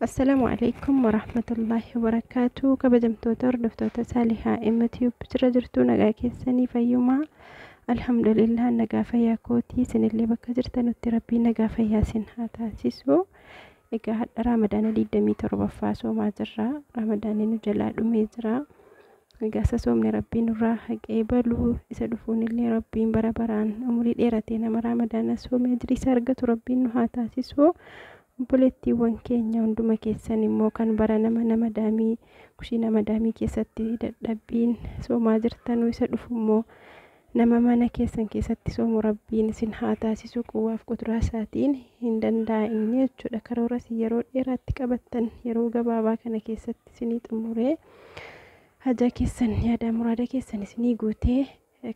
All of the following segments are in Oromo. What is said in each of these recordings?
Assalaamu alaikum warahmatullaahi wabarakaatu. Kabajamtoota hordoftoota Saalihaa MTube jira jirtu, nagaa keessanii, fayyumaa? Alhamdulillah, nagaa fayyaa kootii. Isinillee bakka jirtanutti Rabbiin nagaa fayyaa isin haa taasisu. Egaa hadha Raamadaana 27ffaa soomaa jirra. Raamadaanni nu jalaa dhumee jira. Egaa isa soomni Rabbiin nurraa haqee baluu, isa dhufuunillee Rabbiin bara baraan umurii dheeratee nama Raamadaana soomee ajrii isa argatu Rabbiin nu haa taasisu. Obboleettiiwwan keenya hunduma keessan immoo kan bara nama nama daamii kushiina madaamii keessatti dadhabbiin soomaa jirtanuu, isa dhufu immoo nama mana keessan keessatti soomu Rabbiin isin haa taasisu. Quwwaaf quduraa isaatiin hin danda'a inni jechuudha. Karoora isin yeroo dheeraatti qabattan yeroo gabaabaa kana keessatti isinii xumuree, hajaa keessan, yaada muraada keessan isinii guutee,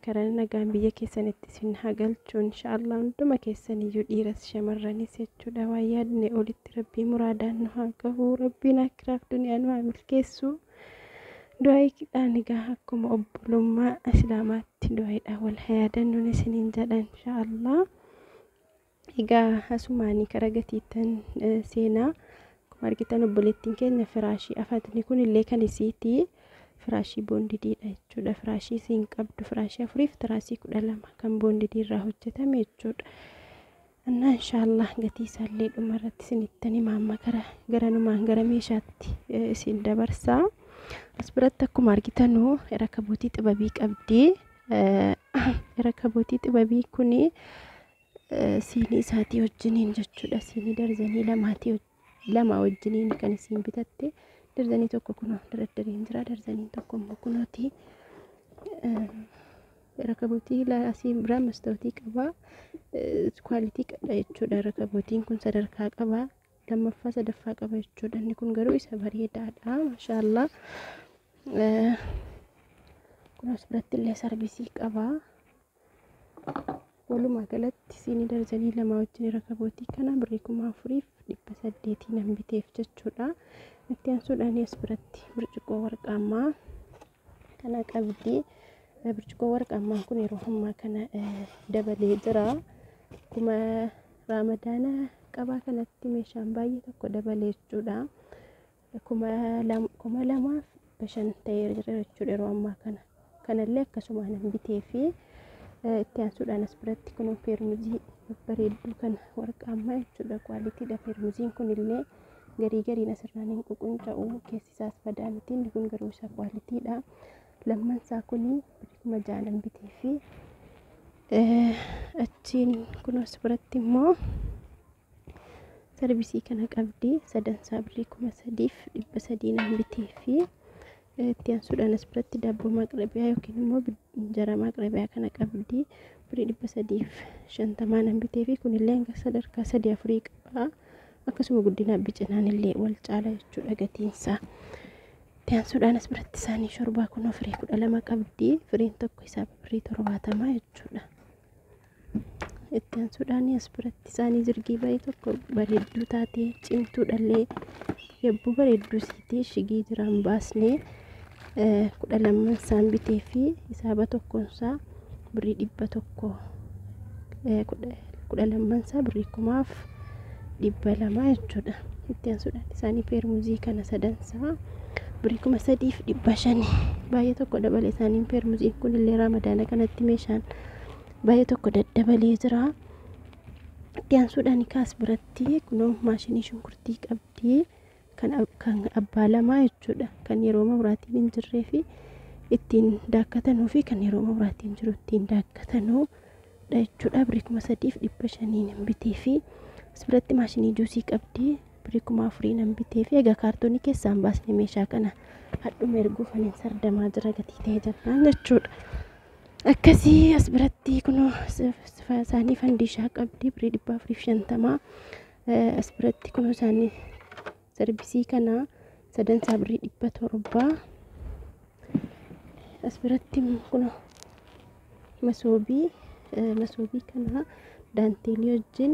karaa nagaan biyya keessanitti isin haa galchu inshaallah, hunduma keessan iyyuu, dhiiras shamarranis jechuudha. Waan yaadne olitti Rabbii muraadaan nu haa gahu, Rabbiin akiraaf duniyaa nu haa milkeessu. Du'aayiidhaan egaa akkuma obbolummaa Islaamaatti du'aayiidhaan wal haa yaadannuun isiniin jedha inshaallah. Egaa asumaanii kara gatiittan seenaa. Akkuma argitan obboleettiin keenya firaashii afatni kun illee kan isiitii firaashii boondidiidha jechuudha. Firaashii isiin qabdu firaashii 4f tiraasii 12 kan boondidii irraa hojjetame jechuudha. Annaa inshaallah gatii isaallee dhuma irratti isinittan hima. Amma gara garanumaan gara meeshaatti isin dabarsaa. As biratti akkuma argitanu rakabootii xibabii qabdi. Rakabootii xibabii kuni siinii isaatii wajjiniin jechuudha. Siinii darzanii lamaatii lama wajjiniin kan isiin bitatte. Darzanii tokko kunoo daraddariin jira. Darzaniin tokko immoo kunooti. Rakabootii asii biraa mastootii qaba. Kwaalitii qaba jechuudha. Rakabootiin kun sadarkaa qaba. Lammaffaa, sadaffaa qaba jechuudha. Inni kun garuu isa bareedaadha. Maashaallah. Kun as biratti illee sarbisii qaba. Walumaa galatti siinii darzanii lama wajjin rakabootii kana birrii 4800 nan biteef jechuudha. Itti aansuudhaan as biratti burcuqqoo warqaammaa kana qabdi. Burcuqqoo warqaammaa kun yeroo ammaa kana dabalee jira. Akkuma Raamadaana qabaa kanatti meeshaan baay'ee tokko dabalee jechuudha. 2500 ta'ee jira jechuudha yeroo ammaa kana. Kanallee akkasumaan nan bitee fi itti aansuudhaan as biratti kun feermuzii babbareedduu kana warqaammaa jechuudha. Kwaalitiidha feermuziin kun illee, garii gariin asirraan hin ququnca'u, keessi isaas badaa miti. Inni kun garuu isa kwaalitiidha. Lammansaa kun birrii 6000 nan bitee fi achiin kun as biratti immoo sarbisii kana qabdi. Sadansaa birrii 3300 nan bitee fi itti aansuudhaan as biratti daabboo maqrabiyaa yookiin immoo injera maqrabiyaa kana qabdi. Birrii 350 nan bitee fi kunillee hanga sadarkaa sadii afurii qaba. Akkasuma guddina bicinaan illee wal caala jechuudha gatiinsaa. Itti aansuudhaan as biratti isaanii shorbaa kunoo firii 12 qabdi. Firiin tokko isaa birrii 70 jechuudha. Itti aansuudhaan as biratti isaanii zirgii baay'ee tokko bareedduu taatee cimtuudhallee, yabbuu bareedduu isiitii shigii jiraan baasnee 12 isaan bitee fi hisaaba tokkoonsaa birrii 100, 12 isaa birrii 1200 jechuudha. Itti aansuudhaan isaanii peermuzii kana sadansaa birrii 3500, baay'ee tokko dabale isaaniin peermuziin kun illee. Raamadaana kanatti meeshaan baay'ee tokko daddabalee jira. Itti aansuudhaan kaas biratti kunoo maashinii shunkurtii qabdi. Kan abbaa lamaa jechuudha. Kan yeroo mabraatiin hin jirree fi ittiin daakkatanuu fi kan yeroo mabraatiin jiru ittiin daakkatanuu dha jechuudha. Birrii 3500 nan bitee fi as biratti maashinii juusii qabdi. Birrii 4000 nan bitee fi egaa kaartoonii keessaan baasne meeshaa kana hadhuma erguuf ani sardamaa jira gatii ta'e jennaan jechuudha. Akkasii as biratti kunoo isaanii fandiishaa qabdi, birrii 450. As biratti kunoo isaanii sarbisii kana sadansaa birrii 700. As biratti kunoo masoobii kana daanteelii wajjin,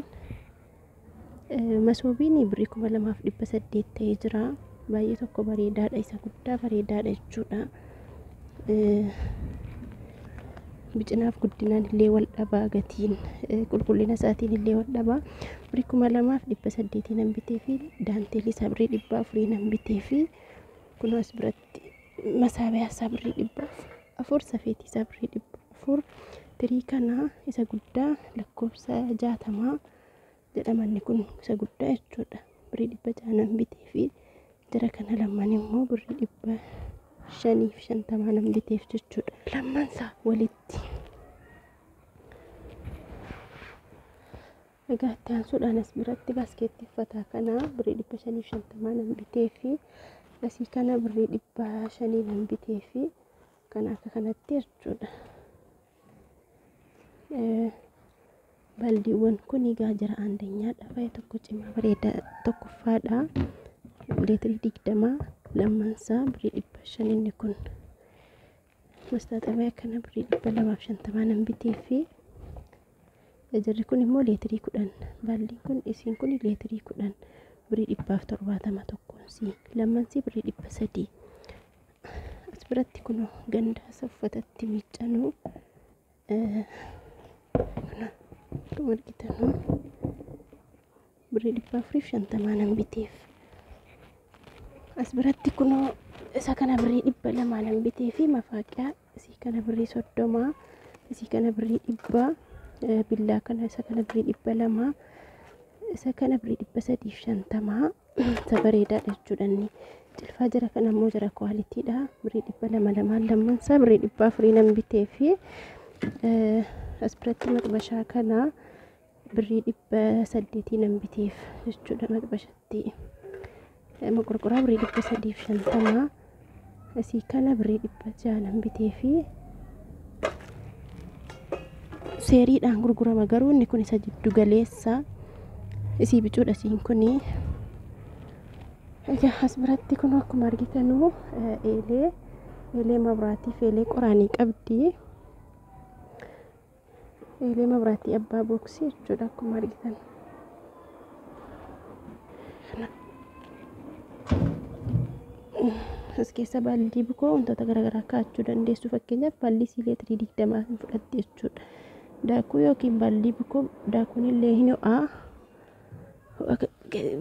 masoobiin birrii 2800 ta'ee jira. Baay'ee tokko bareedaadha, isa guddaa bareedaadha jechuudha. Bicinaaf guddinaan illee wal dhabaa gatiin qulqullina isaatiin illee wal dhabaa. Birrii 2800 nan bitee fi daanteelii isaa birrii 400 nan bitee fi kunoo as biratti masaabiyaa isaa birrii 400, safeetii isaa birrii 400. Tirii kana isa guddaa lakkoofsa 60 jedhama, inni kun isa guddaa jechuudha. Birrii 600 nan bitee fi jara kana lamaan immoo birrii 550 nan biteef jechuudha. Lamaan isaa walitti. Egaa itti aansuudhaan as biratti baaskeettii uffataa kana birrii 550 nan bitee fi asii kana birrii 500 nan bitee fi kana akka kanatti jechuudha. Baldiiwwan kun egaa jara aandanyaadha. Baay'ee tokko cimaa bareedaa tokkoffaadha. Leetirii 20 lammansaa birrii 500 inni kun. Mastaaxabiyaa kana birrii 250 nan bitee fi jarri kun immoo leetirii 10. Baldiin kun isiin kun leetirii 10 birrii 170 tokkoonsii, lammansii birrii 300. As biratti kun gandaa uffatatti miiccanuu akkuma argitanuu birrii 450 nan biteef. As biratti kunoo isa kana birrii 200 nan bitee fi mafaaqiyaa isii kana birrii 30, isii kana birrii 100, billaa kana isa kana birrii 200, isa kana birrii 350. Isa bareedaadha jechuudha inni. Cilfaa jara kana immoo jara kwaalitiidha. Birrii 200 lamaan lammansaa birrii 400 nan bitee fi as biratti maxbashaa kana birrii 800 nan biteef jechuudha maxbashatti. Moqorqoraa birrii 350, asii kana birrii 600 nan bitee fi seeriidhaan gurgurama, garuu inni kun isa jiddu galeessa isii bicuudha isiin kuni. Egaa as biratti kun akkuma argitanuu eelee mabraatii fi eelee qoraanii qabdi. Eelee mabraatii abbaa booksii jechuudha akkuma argitan. As keessa baaldii bukoo wantoota garaagaraa kaa'achuu dandeessu. Fakkeenyaaf baaldii sii leetirii 20 fudhatte jechuudha. Daakuu yookiin baaldii bukoo, daakuun illee hin ho'aa,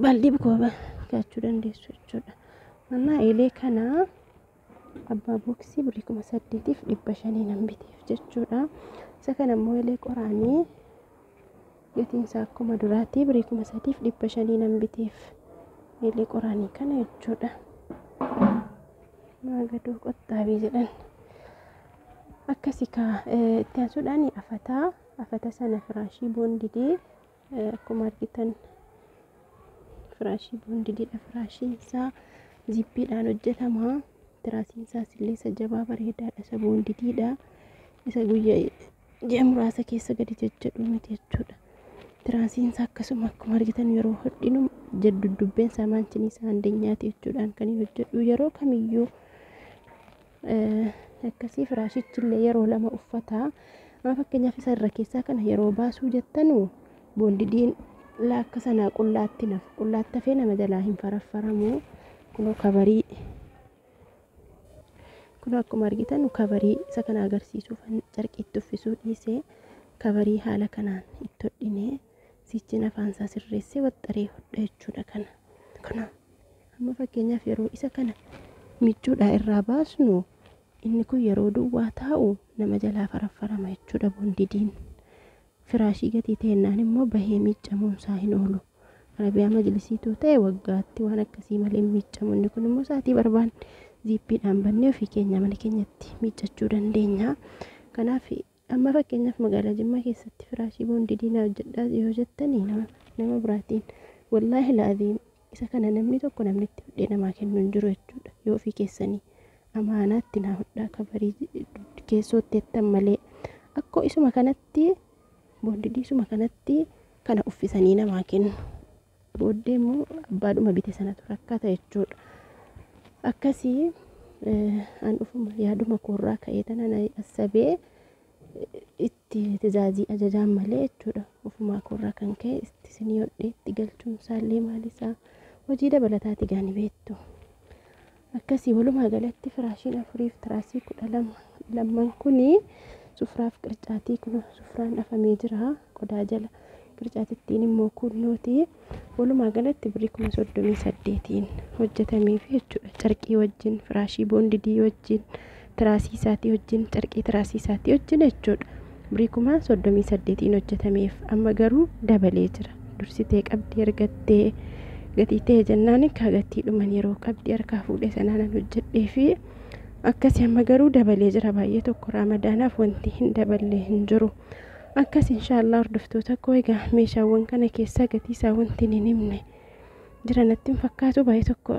baaldii bukoo kaa'achuu dandeessu jechuudha. Amma eelee kana abbaa booksii birrii 8500 nan biteef jechuudha. Isa kana immoo eelee qoraanii gatiin isaa akkuma duraatti birrii 3500 nan biteef eelee qoraanii kana jechuudha. Maagadoo qoxxaabii jedhan. Akkasi kaa itti aansuudhaan afata sana firaashii boondidii akkuma argitan firaashii boondidiidha. Firaashiin isaa zippiidhaan hojjetama. Tiraasiin isaas illee isa jabaa bareedaadha. Isa boondidiidha. Isa guyyaa ji'a muraasa keessa gadi jajjadhu miti jechuudha. Tiraasiin isaa akkasuma akkuma argitan yeroo hodhinu duddubbeen isaa maanchini isaa andanyaati jechuudhaan kan hojjedhu yeroo kamiyyuu akkasii. Firaashichi illee yeroo lama uffata. Amma fakkeenyaaf isa irra keessaa kana yeroo baasuu jettanu boondidiin laakka sanaa qullaatti nafu, qullaatti hafee nama jalaa hin faraffaramu. Kunoo kabarii kun akkuma argitan kabarii isa kana agarsiisuuf carqiitti uffisuu dhiisee kabarii haala kanaan itti hodhinee sichiin afaan isaa sirreessee waxxaree hodha jechuudha kana. Kuna amma fakkeenyaaf yeroo isa kana miiccuudhaa irraa baasnu inni kun yeroo duwwaa taa'u nama jalaa faraffarama jechuudha boondidiin. Firaashii gatii ta'ennaan immoo bahee miiccamuun isaa hin oolu. Arabiyaa majlisiituu ta'e waggaatti waan akkasii malee miiccamu. Inni kun immoo sa'aatii barbaanne ziippiidhaan bannee ofii keenya mana keenyatti miiccachuu dandeenya. Kanaaf amma fakkeenyaaf magaalaa Jimmaa keessatti firaashii boondidii naa hojjedhaa yoo jettanii nama biraatiin wallaahi laaziim isa kana namni tokko namni itti hodhee namaa kennu hin jiru jechuudha. Yoo ofii keessanii amaanaatti naa hodhaa kabarii keessootti jettan malee akkoo isuma kanatti boondidii isuma kanatti kana uffisanii namaa kennu. Booddee immoo abbaadhuma bite sanatu rakkata jechuudha. Akkasii an dhufuma yaaduma koorraa ka'ee tanan assabee itti tizaazii ajajaan malee jechuudha. Ofumaa koorraa kan ka'e itti isinii hodhee itti galchuun isaallee maal isaa hojii dabalataati gaani beektu. Akkasii walumaa galatti firaashiin 4 fi tiraasii 12 lamman kunii Sufraaf qircaatii kun sufraan afamee jira qodaa jala, qircaatittiin immoo kunnooti. Walumaa galatti birrii 38,000 hojjetameef jechuudha. Carqii wajjin, firaashii boondidii wajjin, tiraasii isaatii wajjin, carqii tiraasii isaatii wajjin jechuudha. Birrii 38,000 hojjetameef. Amma garuu dabalee jira. Dursitee qabdii argattee gatii ta'e jennaan akka gatii dhuman yeroo qabdii harkaa fuudhee sanaan hojjedhee fi akkasii amma garuu dabalee jira baay'ee tokko. Raamadaanaaf wanti hin daballe hin jiru. Akkas inshaallah hordoftoota koo, egaa meeshaawwan kana keessaa gatii isaa wanti hin himne jira natti hin fakkaatu, baay'ee tokko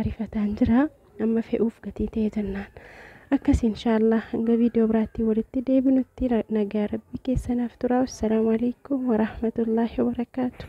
ariifataan jira amma fe'uuf gatii ta'e jennaan. Akkas inshaallah hanga viidiyoo biraatti walitti deebinutti nagaa rabbii keessanaaf tura. Assalaamu alaikum warahmatullaahi wabarakaatu.